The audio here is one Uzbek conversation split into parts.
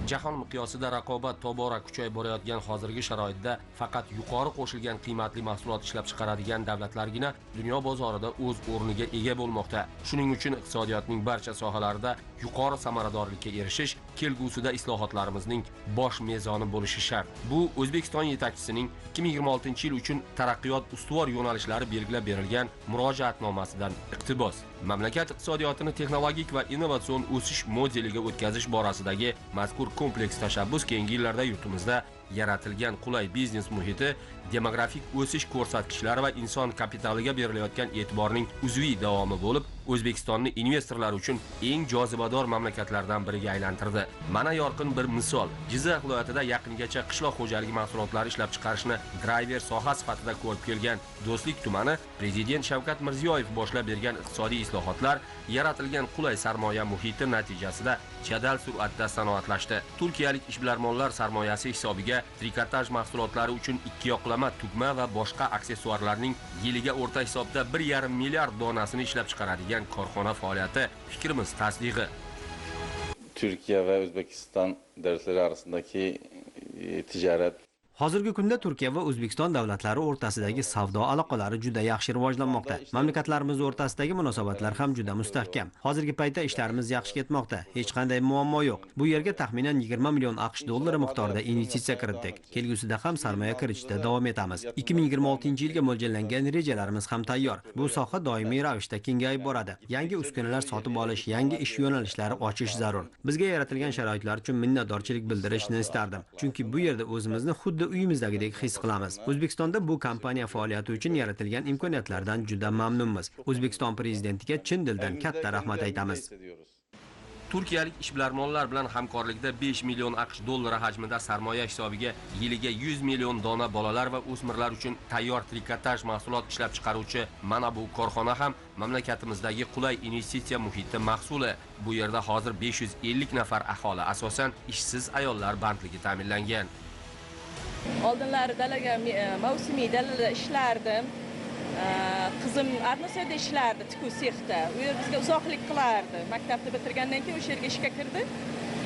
Jahon miqyosida raqobat tobora kuchayib borayotgan hozirgi sharoitda faqat yuqori qo'shilgan qiymatli mahsulot ishlab chiqaradigan davlatlargina dunyo bozorida o'z o'rniga ega bo'lmoqda. Shuning uchun iqtisodiyotning barcha sohalarida yuqori samaradorlikka erishish kelgusida islohotlarimizning bosh mezoni bo'lishi shart. Bu O'zbekiston yetakchisining 2026-yil uchun taraqqiyot ustuvor yo'nalishlari belgilab berilgan murojaatnomasidan iqtibos. Mamlakat iqtisodiyotini texnologik va innovatsion o'sish modeliga o'tkazish borasidagi mazkur kompleks tashabbus keyingi yillarda yurtimizda yaratilgan qulay biznes muhiti, demografik o'sish ko'rsatkichlari va inson kapitaliga berilayotgan e'tiborning uzviy davomi bo'lib, O'zbekistonni investorlar uchun eng jozibador mamlakatlardan biriga aylantirdi. Mana yorqin bir misol. Jizzax viloyatida yaqingacha qishloq xo'jaligi mahsulotlari ishlab chiqarishni driver soha sifatida ko'rib kelgan Do'stlik tumani Prezident Shavkat Mirziyoyev boshlab bergan iqtisodiy islohotlar, yaratilgan qulay sarmoya muhiti natijasida jadal sur'atda sanoatlashdi. Turkiyalik ishbilarmonlar sarmoyasi hisobiga trikotaj mahsulotlari uchun ikki yoqlama tugma va boshqa aksessuarlarning yiliga o'rta hisobda 1,5 milliard donasini ishlab chiqaradigan korxona faoliyati fikrimiz tasdig'i. Türkiye ve Özbekistan devletleri arasındaki ticaret. Hozirgi kunda Turkiya va O'zbekiston davlatlari o'rtasidagi savdo aloqalari juda yaxshi rivojlanmoqda. Mamlakatlarimiz o'rtasidagi munosabatlar ham juda mustahkam. Hozirgi paytda ishlarimiz yaxshi ketmoqda. Hech qanday muammo yo'q. Bu yerga taxminan 20 million AQSh dollari miqdorida investitsiya kiritdik. Kelgusida ham sarmoya kiritishda davom etamiz. 2026-yilga mo'ljallangan rejalarimiz ham tayyor. Bu soha doimiy ravishda kengayib boradi. Yangi uskunalar sotib olish, yangi ish yo'nalishlari ochish zarur. Bizga yaratilgan sharoitlar uchun minnatdorchilik bildirishni istardim. Chunki bu yerda o'zimizni xuddi uyimizdagidek his qilamiz. O'zbekistonda bu kompaniya faoliyati uchun yaratilgan imkoniyatlardan juda mamnunmiz. O'zbekiston prezidentiga chin dildan katta rahmat aytamiz. Turkiyalik ishbilarmonlar bilan hamkorlikda 5 million AQSh dollari hajmida sarmoya hisobiga yiliga 100 million dona bolalar va o'smirlar uchun tayyor trikotaj mahsulot ishlab chiqaruvchi mana bu korxona ham mamlakatimizdagi qulay investitsiya muhiti mahsuli. Bu yerda hozir 550 nafar aholi, asosan ishsiz ayollar bandligi ta'minlangan. Oldinlari dalaga mavsumiy dalada ishlardim. Qizim Arnosada ishlardi, tikuv sexda. U yer bizga uzoqlik qilardi. Maktabni bitirgandan keyin o'sha yerga ishga kirdi.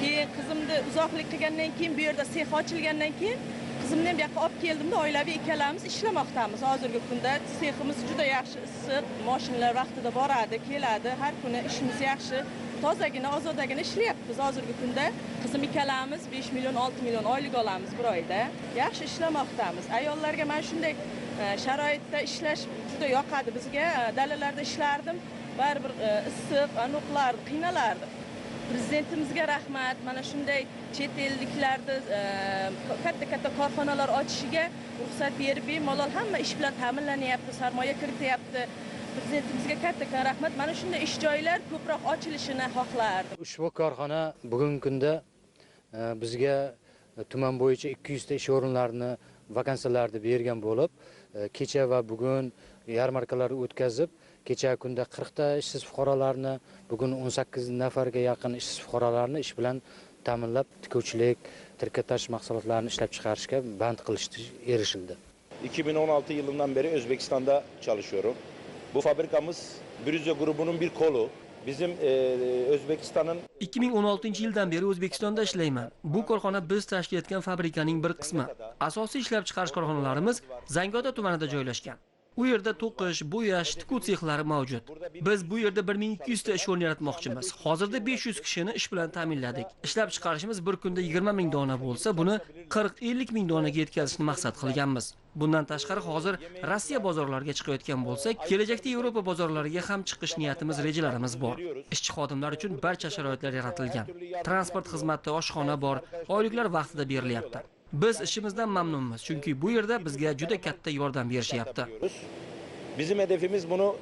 Keyin qizimni uzoqlik qilgandan keyin bu yerda sex ochilgandan keyin qizimni ham bu yoqqa olib keldimda, oilaviy ikkalamiz ishlamoqdamiz. Hozirgi kunda seximiz juda yaxshi, issiq, mashinalar vaqtida boradi, keladi. Har kuni ishimiz yaxshi, tozagina, ozodagina ishlayapmiz hozirgi kunda. Qizim ikkalamiz 5 million, 6 million oylik olamiz bir oyda. Yaxshi ishlamoqdamiz. Ayollarga mana shunday sharoitda ishlash juda yoqadi bizga. Dalalarda ishlardim, baribir issiq, anuqlardi, qiynalardi. Prezidentimizga rahmat, mana shunday chet elliklarni katta-katta korxonalar ochishiga ruxsat berib, bemalol hamma ish bilan ta'minlanyapti, sarmoya kirityapti. Prezidentimizga kattakon rahmat. Mana shunday ish joylar ko'proq ochilishini xohlardim. Ushbu korxona bugungi kunda bizga tuman bo'yicha 200 ta ish o'rinlarini, vakansiyalarni bergan bo'lib, kecha va bugun yarmarkalar o'tkazib, kecha kunda 40 ta ishsiz fuqarolarni, bugun 18 nafarga yaqin ishsiz fuqarolarni ish bilan ta'minlab, tikuvchilik, trikotaj mahsulotlarini ishlab chiqarishga band qilishga erishildi. 2016 yılından beri Özbekistan'da çalışıyorum. Bu fabrikamız Brüze grubunun bir kolu. Bizim Özbekistan'ın 2016-yildan beri O'zbekistonda ishlayman. Bu korxona biz tashkil etgan fabrikaning bir qismi. Asosiy ishlab chiqarish korxonalarimiz Zangiota tumanida joylashgan. U yerda to'qish, bo'yash, tikuv sexlari mavjud. Biz bu yerda 1200 ta ish o'rni yaratmoqchimiz. Hozirda 500 kishini ish bilan ta'minladik. Ishlab chiqarishimiz bir kunda 20 ming dona bo'lsa, buni 40-50 ming donaga yetkazishni maqsad qilganmiz. Bundan tashqari hozir Rossiya bozorlariga chiqayotgan bo'lsak, kelajakda Yevropa bozorlariga ham chiqish niyatimiz, rejalarimiz bor. Ishchi xodimlar uchun barcha sharoitlar yaratilgan. Transport xizmati, oshxona bor, oyliklar vaqtida berilyapti. Biz ishimizdan mamnunmiz, chunki bu yerda bizga juda katta yordam berishyapti. Bizim hedefimiz bunu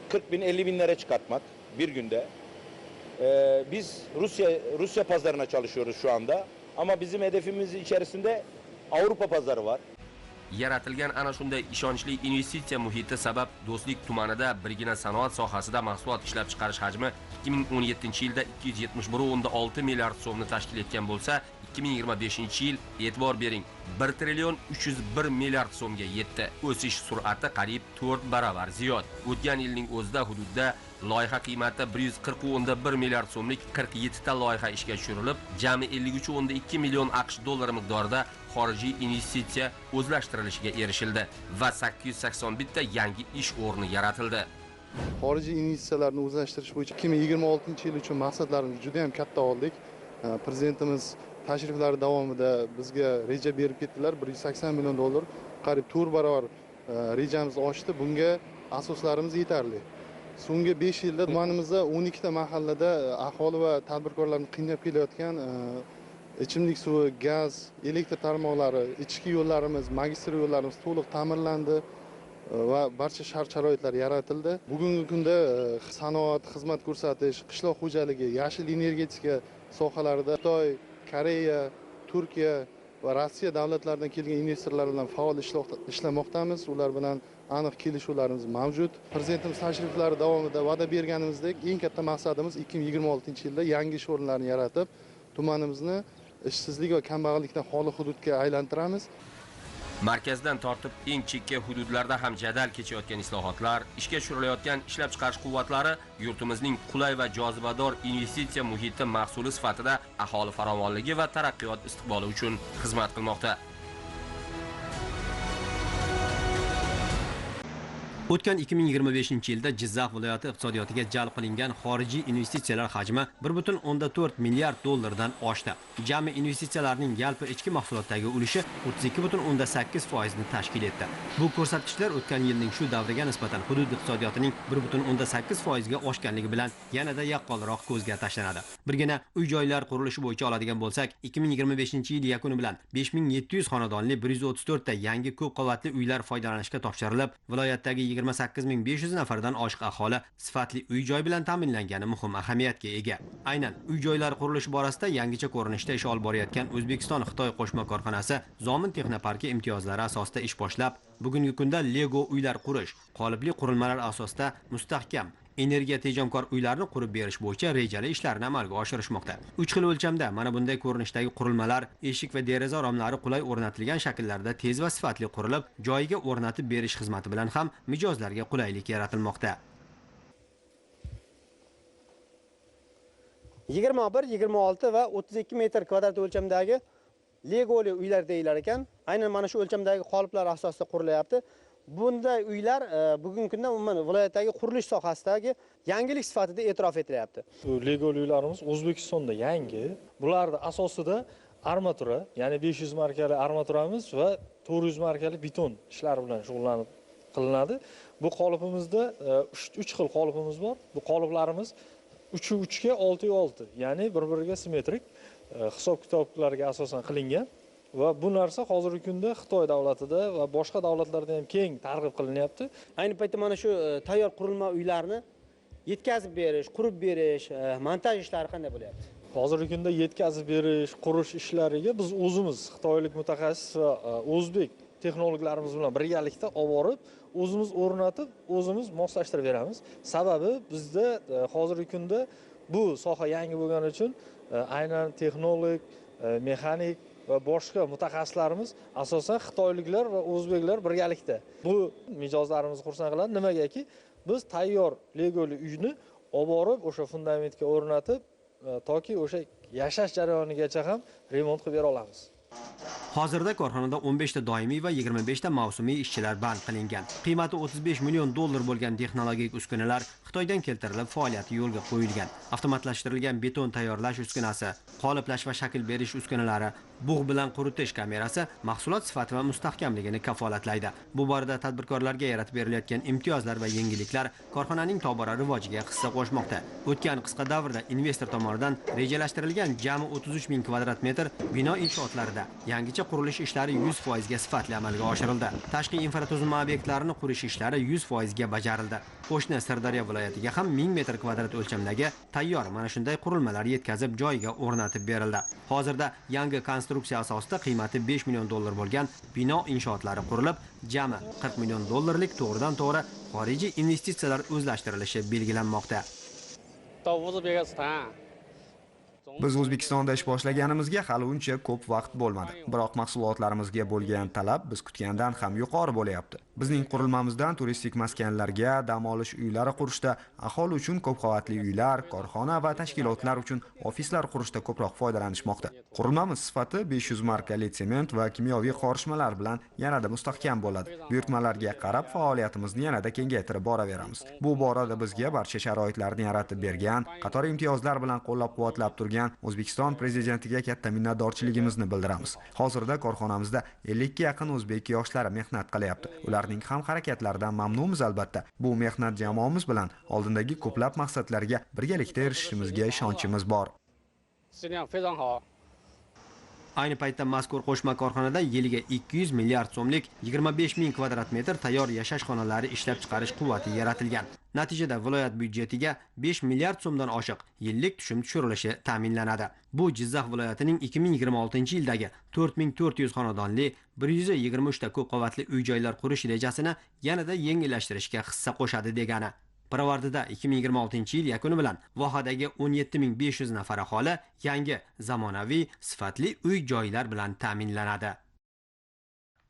40 bin 50 binlere çıkartmak bir günde. Biz Rusya pazarına çalışıyoruz şu anda. Ama bizim hedefimiz içerisinde Avrupa pazarı var. Yaratilgan ana shunday ishonchli investitsiya muhiti sabab Do'stlik tumanida birgina sanoat sohasida mahsulot ishlab chiqarish hajmi 2017-yilda 271,6 milliard so'mni tashkil etgan bo'lsa, 2025-yil e'tibor bering, 1 trillion 301 milliard so'mga yetdi. O'sish sur'ati qariyb 4 barobar ziyod. O'tgan yilning o'zida hududda loyiha qiymati 140.1 milliard so'mlik 47 ta loyiha ishga tushirilib, jami 53.2 million AQSh dollari miqdorida xorijiy investitsiya o'zlashtirilishiga erishildi va 881 ta yangi ish o'rni yaratildi. Xorijiy investitsiyalarni o'zlashtirish bo'yicha 2026-yil uchun maqsadlarimizni juda ham katta oldik. Prezidentimiz tashriflari davomida bizga reja berib ketdilar. 180 million dollar, qariyb 4 barobar rejamiz oshdi. Bunga asoslarimiz yetarli. So'nggi 5 yilda tumanimizda 12 ta mahallada aholi va tadbirkorlarni qiynab kelayotgan ichimlik suvi, gaz, elektr tarmoqlari, ichki yo'llarimiz, magistral yo'llarimiz to'liq ta'mirlandi va barcha shart-sharoitlar yaratildi. Bugungi kunda sanoat, xizmat ko'rsatish, qishloq xo'jaligi, yashil energetika sohalarida Xitoy, Koreya, Turkiya va Rossiya davlatlaridan kelgan investorlar bilan faol ishlamoqdamiz. Ular bilan aniq kelishuvlarimiz mavjud. Prezidentimiz tashriflari davomida va'da berganimizdek, eng katta maqsadimiz 2026-yilda yangi ish o'rinlarini yaratib, tumanimizni ishsizlik va kambag'allikdan xoli hududga aylantiramiz. Markazdan tortib eng chekka hududlarda ham jadal kechayotgan islohotlar, ishga tushirilayotgan ishlab chiqarish quvvatlari yurtimizning qulay va jozibador investitsiya muhiti mahsuli sifatida aholi farovonligi va taraqqiyot istiqboli uchun xizmat qilmoqda. O'tgan 2025-yilda Jizzax viloyati iqtisodiyotiga jalb qilingan xorijiy investitsiyalar hajmi 1.4 milliard dollardan oshdi. Jami investitsiyalarning yalpi ichki mahsulotdagi ulushi 32.8% ni tashkil etdi. Bu ko'rsatkichlar o'tgan yilning shu davriga nisbatan hudud iqtisodiyotining 1.8% ga oshganligi bilan yanada yaqqolroq ko'zga tashlanadi. Birgina uy-joylar qurilishi bo'yicha oladigan bo'lsak, 2025-yil yakuni bilan 5700 xonadonli 134 ta yangi ko'p qavatli uylar foydalanishga topshirilib, viloyatdagi 28500 nafardan oshiq aholi sifatli uy-joy bilan ta'minlangani muhim ahamiyatga ega. Aynan uy-joylar qurilishi borasida yangicha ko'rinishda ish olib borayotgan O'zbekiston-Xitoy qo'shma korxonasi Zomin texnoparki imtiyozlari asosida ish boshlab, bugungi kunda Lego uylar qurish, qolipli qurilmalar asosida mustahkam, energiya tejamkor uylarni qurib berish bo'yicha rejali ishlarni amalga oshirishmoqda. 3 xil o'lchamda mana bunday ko'rinishdagi qurilmalar eshik va deraza romlari qulay o'rnatilgan shakllarda tez va sifatli qurilib, joyiga o'rnatib berish xizmati bilan ham mijozlarga qulaylik yaratilmoqda. 21, 26 va 32 metr kvadrat o'lchamdagi Legoli uylar deyilar ekan. Aynan mana shu o'lchamdagi qoliplar asosida qurilyapti. Bunday uylar bugungi kunda umuman viloyatdagi qurilish sohasidagi yangilik sifatida e'tirof etilyapti. Bu Legoli uylarimiz O'zbekistonda yangi. Bularning asosida armatura, ya'ni 500 markali armaturamiz va 400 markali beton ishlari bilan shug'ullanib qilinadi. Bu qolipimizda 3 xil qolipimiz bor. Bu qoliplarimiz 3 ga 6 6, ya'ni bir-biriga simmetrik hisob-kitoblarga asosan qilingan. Va bu narsa hozirgi kunda Xitoy davlatida va boshqa davlatlarda ham keng targ'ib qilinyapti. Ayni paytda mana shu tayyor qurilma uylarni yetkazib berish, qurib berish, montaj ishlari qanday bo'lyapti? Hozirgi kunda yetkazib berish, qurish ishlariga biz o'zimiz xitoylik mutaxassis va o'zbek texnologlarimiz bilan birgalikda olib borib, o'zimiz o'rnatib, o'zimiz moslashtirib beramiz. Sababi bizda hozirgi kunda bu soha yangi bo'lgani uchun aynan texnolog, mexanik va boshqa mutaxassislarimiz asosan xitoyliklar va o'zbeklar birgalikda. Bu mijozlarimizni xursand qiladi. Nimagaki biz tayyor Legoli uyni olib borib, o'sha fundamentga o'rnatib, toki o'sha yashash jarayonigacha ham remont qilib bera olamiz. Hozirda korxonada 15 ta doimiy va 25 ta mavsumiy ishchilar band qilingan. Qiymati 35 million dollar bo'lgan texnologik uskunalar Xitoydan keltirilib faoliyati yo'lga qo'yilgan. Avtomatlashtirilgan beton tayyorlash uskunasi, qoliplash va shakl berish uskunalari, bug' bilan quritish kamerasi mahsulot sifati va mustahkamligini kafolatlaydi. Bu borada tadbirkorlarga yaratib berilayotgan imtiyozlar va yengilliklar korxonaning tobora rivojiga hissa qo'shmoqda. O'tgan qisqa davrda investor tomonidan rejalashtirilgan jami 33 ming kvadrat metr bino inshootlarida yangicha qurilish ishlari 100% ga sifatli amalga oshirildi. Tashqi infratuzilma obyektlarini qurish ishlari 100% ga bajarildi. Qo'shni Sirdaryo viloyatiga ham 1000 metr kvadrat o'lchamdagi tayyor mana shunday qurilmalar yetkazib joyiga o'rnatib berildi. Hozirda yangi konstruksiya asosida qiymati 5 million dollar bo'lgan bino inshootlari qurilib, jami 40 million dollarlik to'g'ridan-to'g'ri xorijiy investitsiyalar o'zlashtirilishi belgilanmoqda. Biz O'zbekistonda ish boshlaganimizga hali uncha ko'p vaqt bo'lmadi. Biroq mahsulotlarimizga bo'lgan talab biz kutgandan ham yuqori bo'lyapti. Bizning qurilmamizdan turistik maskanlarga, dam olish uylari qurishda, aholi uchun ko'p qavatli uylar, korxona va tashkilotlar uchun ofislar qurishda ko'proq foydalanishmoqda. Qurilmamiz sifati 500 markali sement va kimyoviy qorishmalar bilan yanada mustahkam bo'ladi. Buyurtmalarga qarab faoliyatimizni yanada kengaytirib boraveramiz. Bu borada bizga barcha sharoitlarni yaratib bergan, qator imtiyozlar bilan qo'llab-quvvatlab turgan O'zbekiston prezidentiga katta minnatdorchiligimizni bildiramiz. Hozirda korxonamizda 50 ga yaqin o'zbek yoshlari mehnat qilyapti. Ularning ham harakatlaridan mamnunmiz albatta. Bu mehnat jamoamiz bilan oldindagi ko'plab maqsadlarga birgalikda erishishimizga ishonchimiz bor. Ayni paytda mazkur qo'shma korxonada yiliga 200 milliard so'mlik 25 ming kvadrat metr tayyor yashash xonalari ishlab chiqarish quvvati yaratilgan. Natijada viloyat byudjetiga 5 milliard so'mdan oshiq yillik tushum tushirilishi ta'minlanadi. Bu Jizzax viloyatining 2026-yildagi 4400 xonadonli 123 ta ko'p qavatli uy-joylar qurish rejasini yanada yengillashtirishga hissa qo'shadi degani. Pirovardida 2026-yil yakuni bilan vohadagi 17500 nafar aholi yangi zamonaviy sifatli uy-joylar bilan ta'minlanadi.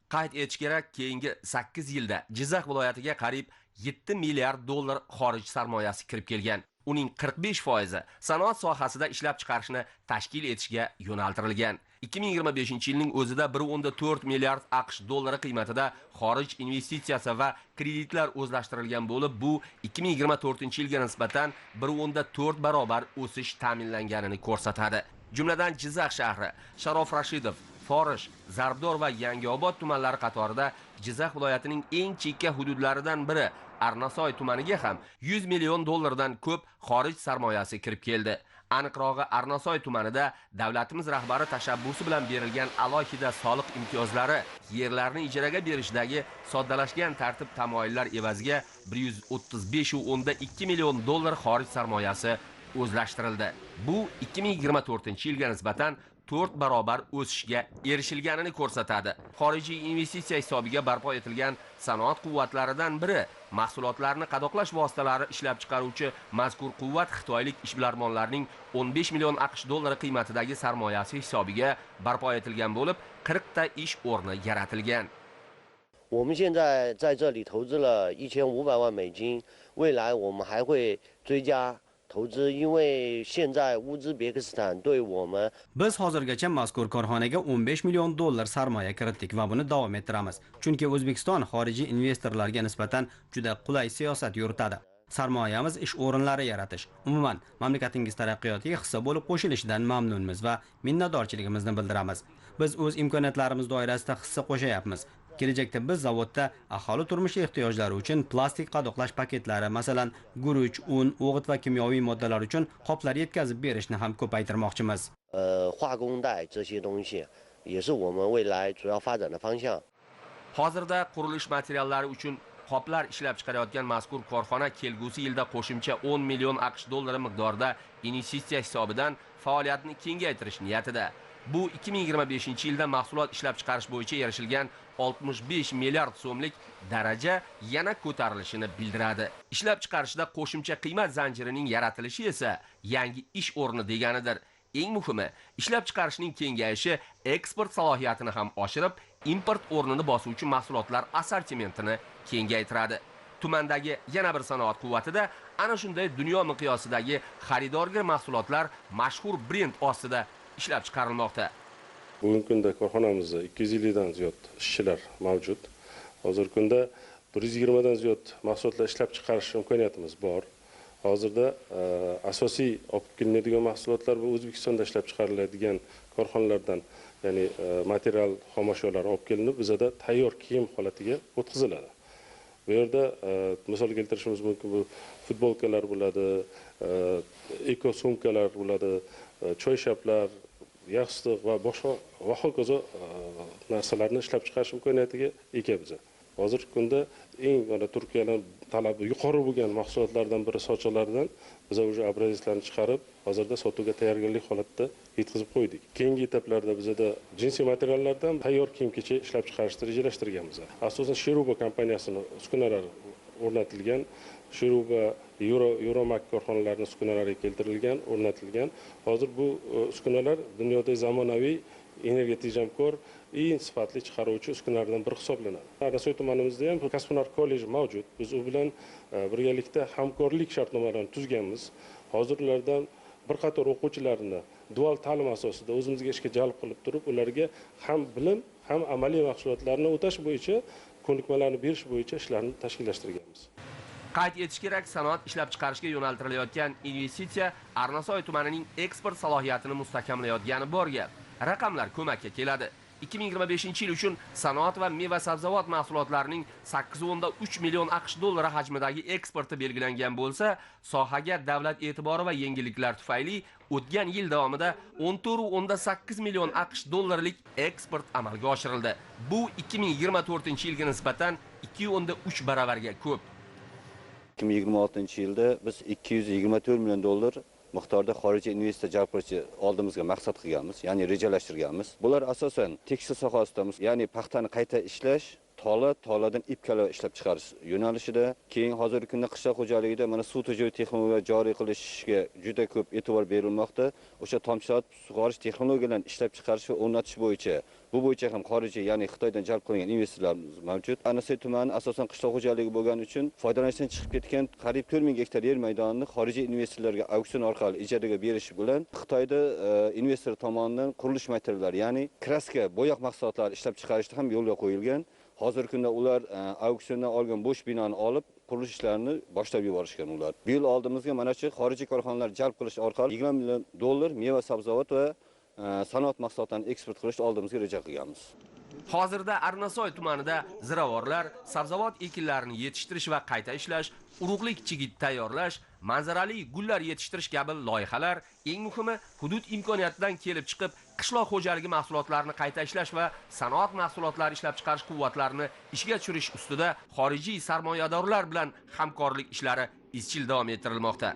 Qayd etish kerak, keyingi 8 yilda Jizzax viloyatiga qariyb 7 milliard dollar xorij sarmoyasi kirib kelgan. Uning 45% sanoat sohasida ishlab chiqarishni tashkil etishga yo'naltirilgan. 2025-yilning o'zida 1.4 milliard AQSh dollari qiymatida xorij investitsiyasi va kreditlar o'zlashtirilgan bo'lib, bu 2024-yilga nisbatan 1.4 barobar o'sish ta'minlanganini ko'rsatadi. Jumladan Jizzax shahri, Sharof Rashidov, Forish, Zarbdor va Yangiobod tumanlari qatorida Jizzax viloyatining eng chekka hududlaridan biri Arnasoy tumaniga ham 100 million dollardan ko'p xorij sarmoyasi kirib keldi. Aniqrog'i, Arnasoy tumanida davlatimiz rahbari tashabbusi bilan berilgan alohida soliq imtiyozlari, yerlarni ijaraga berishdagi soddalashgan tartib tamoyillar evaziga 135.2 million dollar xorij sarmoyasi o'zlashtirildi. Bu 2024-yilga nisbatan 4 barobar o'sishga erishilganini ko'rsatadi. Xorijiy investitsiya hisobiga barpo etilgan sanoat quvvatlaridan biri mahsulotlarni qadoqlash vositalari ishlab chiqaruvchi mazkur quvvat xitoylik ishbilarmonlarning 15 million AQSh dollari qiymatidagi sarmoyasi hisobiga barpo etilgan bo'lib, 40 ta ish o'rni yaratilgan. 我们现在在这里投资了1500万美金，未来我们还会追加投资，因为现在乌兹别克斯坦对我们 Biz hozirgacha mazkur korxonaga 15 million dollar sarmoya kiritdik va buni davom ettiramiz. Chunki O'zbekiston xorijiy investorlarga nisbatan juda qulay siyosat yuritadi. Sarmoyamiz ish o'rinlari yaratish, umuman mamlakatingiz taraqqiyotiga hissa bo'lib qo'shilishidan mamnunmiz va minnatdorchiligimizni bildiramiz. Biz o'z imkoniyatlarimiz doirasida hissa qo'shayapmiz. Kelajakda biz zavodda aholi turmush ehtiyojlari uchun plastik qadoqlash paketlari, masalan, guruch, un, o'g'it va kimyoviy moddalar uchun qoplar yetkazib berishni ham ko'paytirmoqchimiz. 化工袋这些东西也是我们未来主要发展的方向。 Hozirda qurilish materiallari uchun qoplar ishlab chiqarayotgan mazkur korxona kelgusi yilda qo'shimcha 10 million AQSh dollari miqdorida investitsiya hisobidan faoliyatini kengaytirish niyatida. Bu 2025-yilda mahsulot ishlab chiqarish bo'yicha erishilgan 65 milliard so'mlik daraja yana ko'tarilishini bildiradi. Ishlab chiqarishda qo'shimcha qiymat zanjirining yaratilishi esa yangi ish o'rni deganidir. Eng muhimi, ishlab chiqarishning kengayishi eksport salohiyatini ham oshirib, import o'rnini bosuvchi mahsulotlar assortimentini kengaytiradi. Tumandagi yana bir sanoat quvvatida ana shunday dunyo miqyosidagi xaridorgir mahsulotlar mashhur brend ostida ishlab chiqarilmoqda. Bugungi kunda korxonamizda 250 dan ziyod ishchilar mavjud. Hozirgi kunda 120 dan ziyod mahsulotlar ishlab chiqarish imkoniyatimiz bor. Hozirda asosiy olib kelinadigan mahsulotlar bu O'zbekistonda ishlab chiqariladigan korxonalardan, ya'ni material xomashyolar olib kelinib, bizada tayyor kiyim holatiga o'tkaziladi. Bu yerda misol keltirishimiz mumkin, bu futbolkalar bo'ladi, eko sumkalar bo'ladi, choyshablar, yostiq va boshqa va hokazo narsalarni ishlab chiqarish imkoniyatiga ega biz. Hozirgi kunda eng mana Turkiyadan talabi yuqori bo'lgan mahsulotlardan biri sochiqlardan biz уже obrazetslarni chiqarib, hozirda sotuvga tayyorgarlik holatida yetkazib qo'ydik. Keyingi etaplarda bizda jinsiy materiallardan tayyor kiyim-kechak ishlab chiqarishni rejalashtirganmiz. Asosan Sheruba kompaniyasining uskunalari o'rnatilgan Shuruba, Euromak korxonalarining uskunalari keltirilgan, o'rnatilgan. Hozir bu uskunalar dunyoda zamonaviy energiya tejamkor, eng sifatli chiqaruvchi uskunalardan biri hisoblanadi. Arnasoy tumanimizda ham Kasb-hunar kolleji mavjud. Biz u bilan birgalikda hamkorlik shartnomalarini tuzganmiz. Hozir ulardan bir qator o'quvchilarni dual ta'lim asosida o'zimizga ishga jalb qilib turib, ularga ham bilim, ham amaliy mahsulotlarni o'tash bo'yicha ko'nikmalarni berish bo'yicha ishlarni tashkillashtirganmiz. Qayd etish kerak, sanoat ishlab chiqarishga yo'naltirilayotgan investitsiya Arnasoy tumanining eksport salohiyatini mustahkamlayotgani bor gap. Raqamlar ko'makka keladi. 2025-yil uchun sanoat va meva-sabzavot mahsulotlarining 8.3 million AQSh dollari hajmidagi eksporti belgilangan bo'lsa, sohaga davlat e'tibori va yengilliklar tufayli o'tgan yil davomida 14.8 million AQSh dollarilik eksport amalga oshirildi. Bu 2024-yilga nisbatan 2.3 baravarga ko'p. 2026-yilda biz 224 million dollar miqdorda xorijiy investitsiya jalb qilishni oldimizga maqsad qilganmiz, ya'ni rejalashtirganmiz. Bular asosan tekstil sohasida, ya'ni paxtani qayta ishlash, tola, toladan ip-kalava ishlab chiqarish yo'nalishida, keyin hozirgi kunda qishloq xo'jaligida mana suv tejovchi texnologiya joriy qilishga juda ko'p e'tibor berilmoqda. O'sha tomchilatib sug'orish texnologiyalarini ishlab chiqarish va o'rnatish bo'yicha, bu bo'yicha ham xorijiy, ya'ni Xitoydan jalb qilingan investorlarimiz mavjud. Arnasoy tumani asosan qishloq xo'jaligi bo'lgani uchun foydalanishdan chiqib ketgan qariyb 4000 gektar yer maydonini xorijiy investorlarga auksion orqali ijaraga berish bilan Xitoyda investor tomonidan qurilish materiallari, ya'ni kraska, bo'yoq mahsulotlari ishlab chiqarishda ham yo'lga qo'yilgan. Hozirgi kunda ular auksiondan olgan bo'sh binoni olib, qurilish ishlarini boshlab yuborishgan ular. Bu yil oldimizga mana shu xorijiy korxonalar jalb qilish orqali 20 million dollar meva, sabzavot va sanoat mahsulotlarini eksport qilishni oldimizga reja qilganmiz. Hozirda Arnasoy tumanida ziravorlar, sabzavot ekinlarini yetishtirish va qayta ishlash, urug'lik chigit tayyorlash, manzarali gullar yetishtirish kabi loyihalar, eng muhimi hudud imkoniyatidan kelib chiqib, qishloq xo'jaligi mahsulotlarini qayta ishlash va sanoat mahsulotlari ishlab chiqarish quvvatlarini ishga tushirish ustida xorijiy sarmoyadorlar bilan hamkorlik ishlari izchil davom ettirilmoqda.